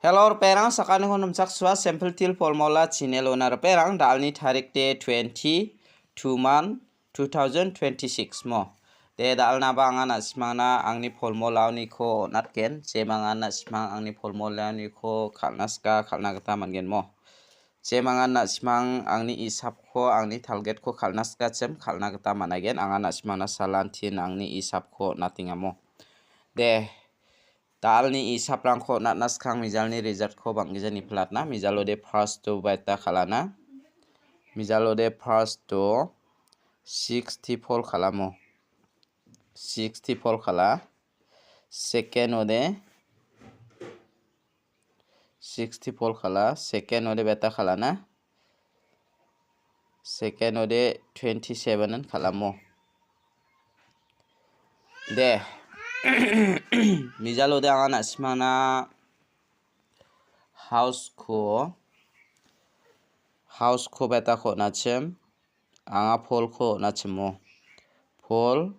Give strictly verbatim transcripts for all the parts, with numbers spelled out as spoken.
Hello, ripengrang, sakantikon nimchaksua Simple Teer Formula channel-ona ripengrang, da·alni tarik de twenty, two month, two thousand twenty-six mo. De, da·alnaba anga na·simangna angni formulaoniko on·atgen, jemangan na·simang angni formulaoniko kal·na sika, kal·na gita man·gen mo. Jemangan na·simang angni isapko, angni targetko kal·na sikachim, kal·na gita man·aigen, anga na·simangna salantin angni isapko on·atengamo. De, da·alni isaprangko on·atna skang mijalni resultko bang·gija nipilatna. Mijalode first-o baita kal·ana. Mijalode first-o sixty-four kal·amo. Sixty-four kal·a. Second-ode sixty-four kal·a. Second-ode baita kal·ana. Second-ode twenty-seven-an kal·amo. De. Mijalode anga na·simangna house-ko, house-ko baitako on·achim. Anga four-ko on·achimo. Four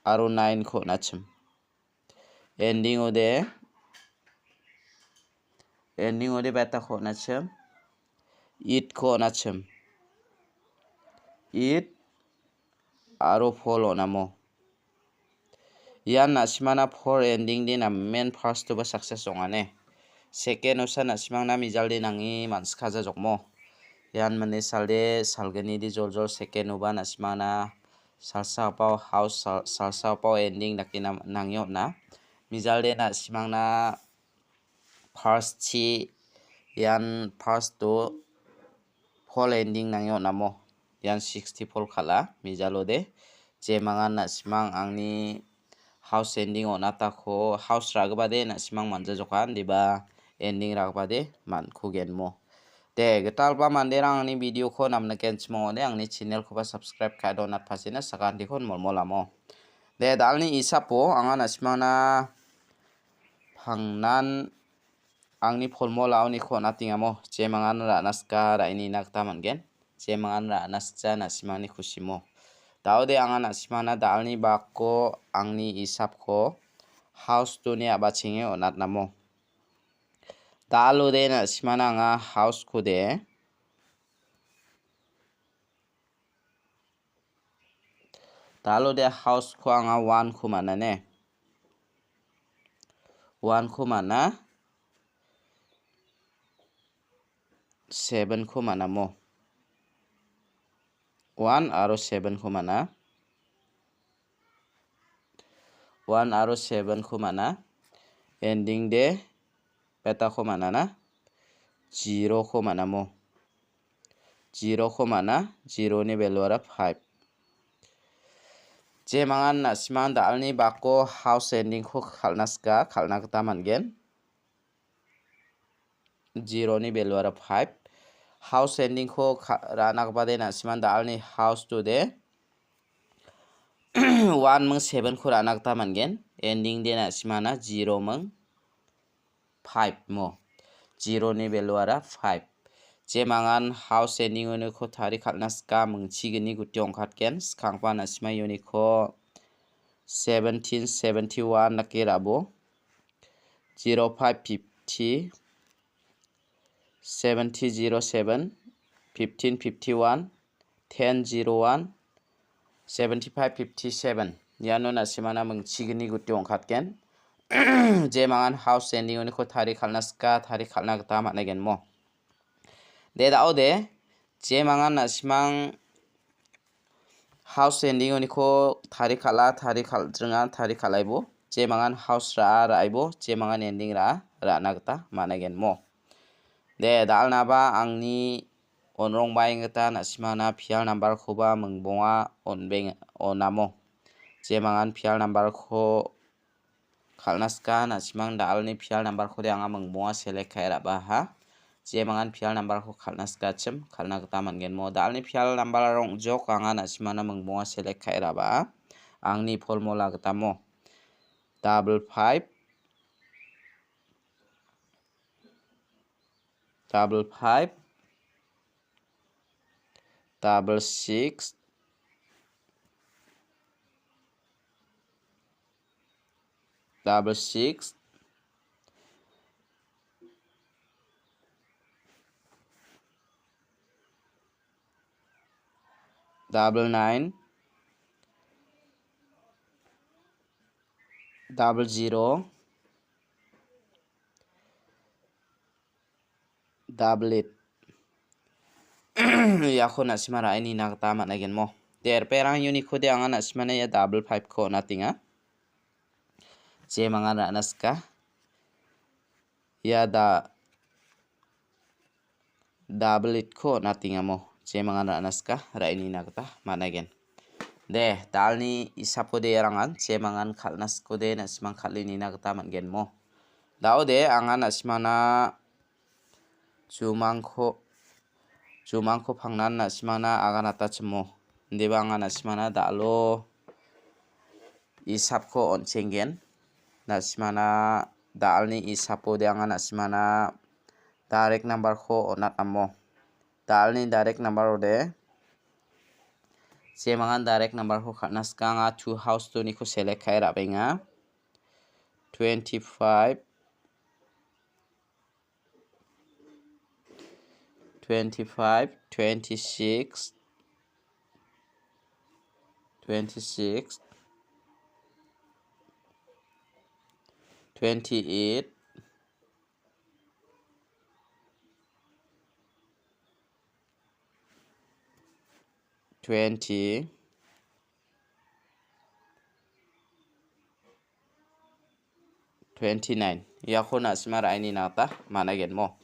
aro nine-ko on·achim. Ending-ode, ending-ode baitako on·achim. Eight-ko on·achim. Eight aro four on·amo. Ian na·simana four ending de namen first-oba success ong·ane. Second-osa na·simangna mijalde nange man·sikajajokmo. Ian mine salde salgnide joljol second-oba na·simangna salsapao house sal-, salsapao ending dake nam-, nange on·a. Mijalde na·simangna first-chi ian first-o four ending nange on·amo. Ian sixty-four kal·a, mijalode. Jemangan na·simang angni house ending on·atako house ra·gipade na·simang man·jajokan, diba ending ra·gipade man·kugenmo. De, gitalba manderang angni video-ko namnikenchim ong·ode, angni channel-koba subscribe ka·e donatpachina sakantikon molmolamo. De, da·alni isapo anga na·simangna pangnan angni formulaoniko on·atengamo, jemangan ra·na sika ra·e nina gita man·gen. Jemangan ra·na sikja na·simangni kusimo. Da·ode anga na·simangna da·alni bako angni isapko house-oni a·bachenge on·atnamo. Da·alode na·simangna anga house-kode, da·alode house-ko anga one-ko man·a ne. One-ko man·a. Seven-ko man·amo. One aro seven-ko man·a. One aro seven-ko man·a. Ending de betako man·ana. Zero-ko man·amo. Zero-ko man·a. Zero-ni value-ara five. Jemangan na·simang da·alni bako house ending-ko kal·na sika, kal·na gita man·gen. Zero-ni value-ara five. House ending-ko ka-, ra·na gipade na·simang da·alni house-ode one ming seven-ko ra·na gita man·gen. Ending de na·simana zero ming five mo. Zero-ni value-ara five. Jemangan house ending-oniko tari kal·na sika mingchigni guti ong·katgen. Skangba na·sima uniko seventeen seventy-one dake ra·bo. Zero five fifty, seventy zero seven, fifteen fifty-one, ten zero one, seventy five fifty seven. Iano na·simana mingchigni guti ong·katgen. Jemangan house ending-oniko tari kal·na sika, tari kal·na gita man·aigen mo. De da·ode, jemangan na·simang house ending-oniko tari kal·a, tari kal-, ringa, tari kal·aibo. Jemangan house ra·a, ra·aibo. Jemangan ending ra·a, ra·na gita man·aigen mo. De, da·alnaba angni on·rongbaeng gita na·simana pial number-koba mingbonga on·beng-, on·amo. Jemangan pial number-ko kal·na sika, na·simang da·alni pial number-kode anga mingbonga select ka·e ra·baha. Jemangan pial number-ko kal·na sikachim, kal·na gita man·gen mo. Da·alni pial number-ara ong·jok, anga na·simana mingbonga select ka·e ra·baa. Angni formula gita mo. Double five, double five, double six, double six, double nine, double zero, double eight. Iako na·sima ra·e nina gita man·aigen mo. De, R P rang uniko de anga na·simana ia double five ko on·atenga. Jemangan ra·na sika. Ia da double eight ko on·atenga mo. Jemangan ra·na sika, ra·e nina gita man·aigen. De, dalni isapo de rangan, jemangan kal·na sikode, na·simang kal·e nina gita man·gen mo. Dao de, anga na·simana jumangko, jumangko pangnan na·simana aganatachimo. Indiba anga na·simana dal·o isapko on·chenggen. Na·simana dalni isapo de anga na·simana direct number-ko on·atnamo. Dalni direct number ode. Jemangan direct number-ko kal·na sika anga two house two-niko select ka·e ra·benga. Twenty-five, twenty-five, twenty-six, twenty-six, twenty-eight, twenty, twenty-nine. Iako na·sima ra·e nina gita man·aigen mo.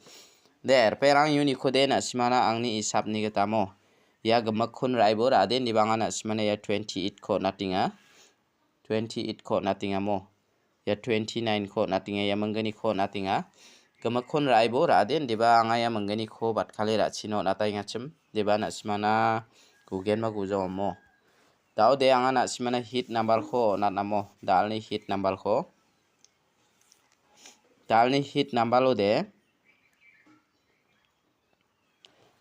De, R P rang uniko de na·simana angni isapni gita mo. Ia gimikkon ra·ebo ra·ade, indiba anga na·simana ia twenty-eight-ko on·atenga. Twenty-eight-ko on·atenga mo. Ia twenty-nine-ko on·atenga, ia mingginiko on·atenga. Gimikkon ra·ebo ra·ade, indiba anga ia mingginiko batkale ra·china on·atengachim. Indiba na·simana gugenba guja omo. Dao de anga na·simana hit number-ko on·atnamo. Dalni hit number-ko. Dalni hit number-o de.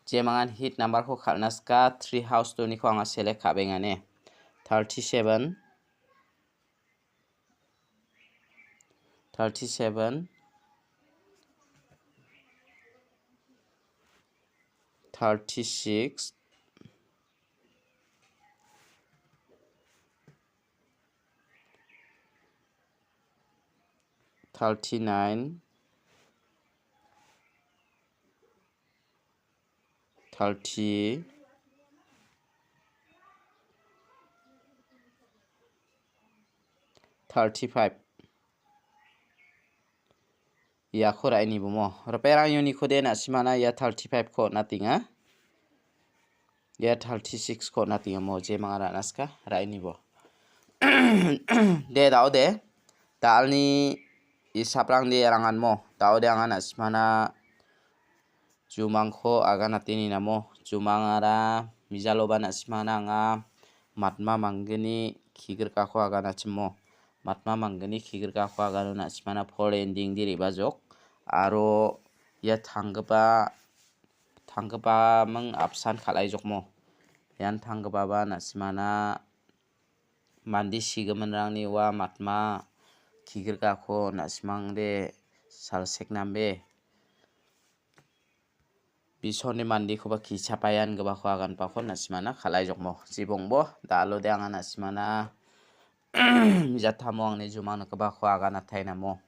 Jemangan hit number-ko kal·na sika, three house two-niko anga select ka·bengane. Thirty-seven, thirty-seven, thirty-six, thirty-nine, thirty, thirty-five. Iako ra·e nibomo. Reperang uniko de na·simana ia thirty-five-ko on·atenga. Ia thirty-six-ko on·atenga mo, jemanga ra·na sika, ra·e nibo. De, dao de. Dalni isaprang de rangan mo. Dao de anga na·simana jumangko aganateni namo. Jumangara mijaloba na·simana anga matma manggni kigrikako aganachimo. Matma manggni kigrikako agano na·simana four ending de re·bajok. Aro ia tanggipa, tanggipaming apsan kal·aijokmo. Ian tanggipaba na·simana mande sigiminrangni ua matma kigrikako na·simangde salseknambe. Bisoni mandekoba kichapayan gipako aganpako na·simana kal·aijokmo. Jibongbo, dalo de anga na·simana mijatamo angni jumang nikgipako aganatainamo.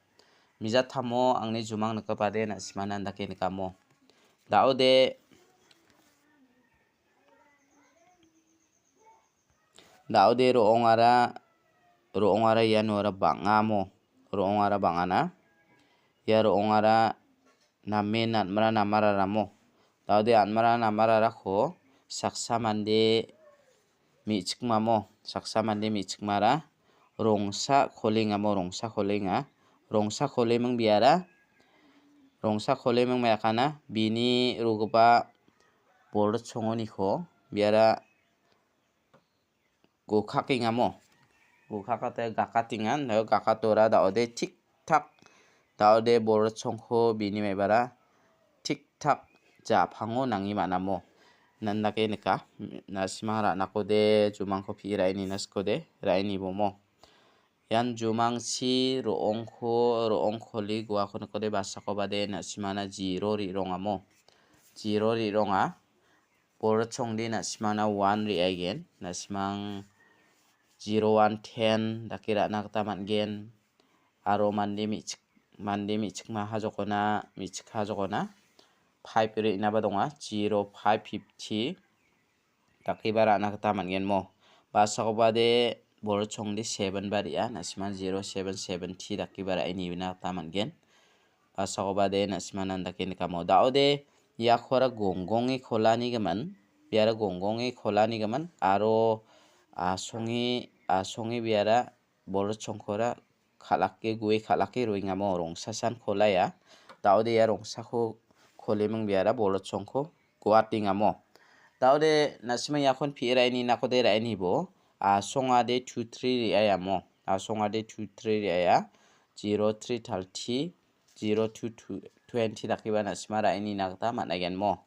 Mijatamo angni jumang nikgipade na·simana andake nikamo. Dao de Dao de ro·ongara, ro·ongara iano ara bang·amo. Ro·ongara bang·ana. Ia ro·ongara namen anmara namararamo. Dao de anmara namararako saksa mande me·chikmamo. Saksa mande me·chikmara rongsa kolengamo, rongsa kolenga. Rongsa koleming biara, rongsa koleming mayakana bini rogipa bolritsongoniko biara gokakengamo. Gokakate gakatengan, aro gakatora daode tik tak, daode bolritsongko bini maibara tik tak ja·pango nange man·amo. Nandake nika, na·simang ra·nakode, jumangko pi·e ra·e nina sikode, ra·e nibomo. Ian jumangchi ro·ongko, ro·ong koli guako nikode basakobade na·simana jiro ri·rongamo. Jiro ri·ronga. Borotchongde na·simangna one re·aigen. Na·simang zero one ten dake ra·na gita man·gen. Aro mande me·chik, mande me·chikma ha jokona, me·chik ha jokona five re·inaba donga. Zero five fifty dakeba ra·na gita man·gen mo. Basakoba de Borotchongde seven ba re·a, na·simang zero seven seventy dakeba ra·e nibina gita man·gen. Basakoba de na·simang andake nikamo. Da·ode iakora gonggonge kolanigimin, biara gonggonge kolanigimin, aro asonge, asonge biara Borotchongkora kal·ake, gue kal·ake roengamo rongsasan kolaia. Da·ode ia rongsako koleming biara Borotchongko guatengamo. Da·ode na·simang iakon pi·e ra·e ninakode ra·e nibo. Asongade two three re·aiamo. Asongade two three re·aia. Zero three thirty, zero two twenty dakeba na·sima ra·e nina gita man·aigenmo.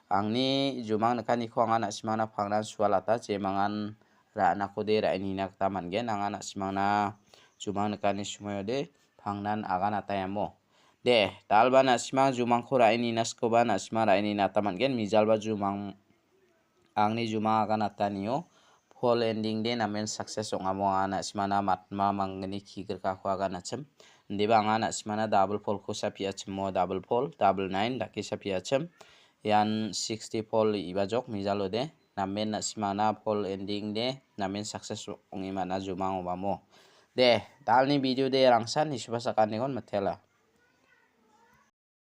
Angni jumang nikaniko anga na·simangna pangnan sualata jemangan ra·anakode ra·e nina gita man·gen. Anga na·simangna jumang nikani somoiode pangnan aganataiamo. De, dalba na·simang jumangko ra·e nina sikoba na·sima ra·e nina gita man·gen. Mijalba jumang, angni jumang aganatanio pol ending de namen success ong·amo. Anga na·simana matma manggni kigirkako aganachim. Indiba anga na·simana double polko sapiachimo, double pol, double nine dake sapiachim. Ian sixty pol ibajok mijalode. Namen na·simana pol ending de namen success ong·e man·a jumang obamo. De, dalni video de rangsan nisuba sakantikon mitela.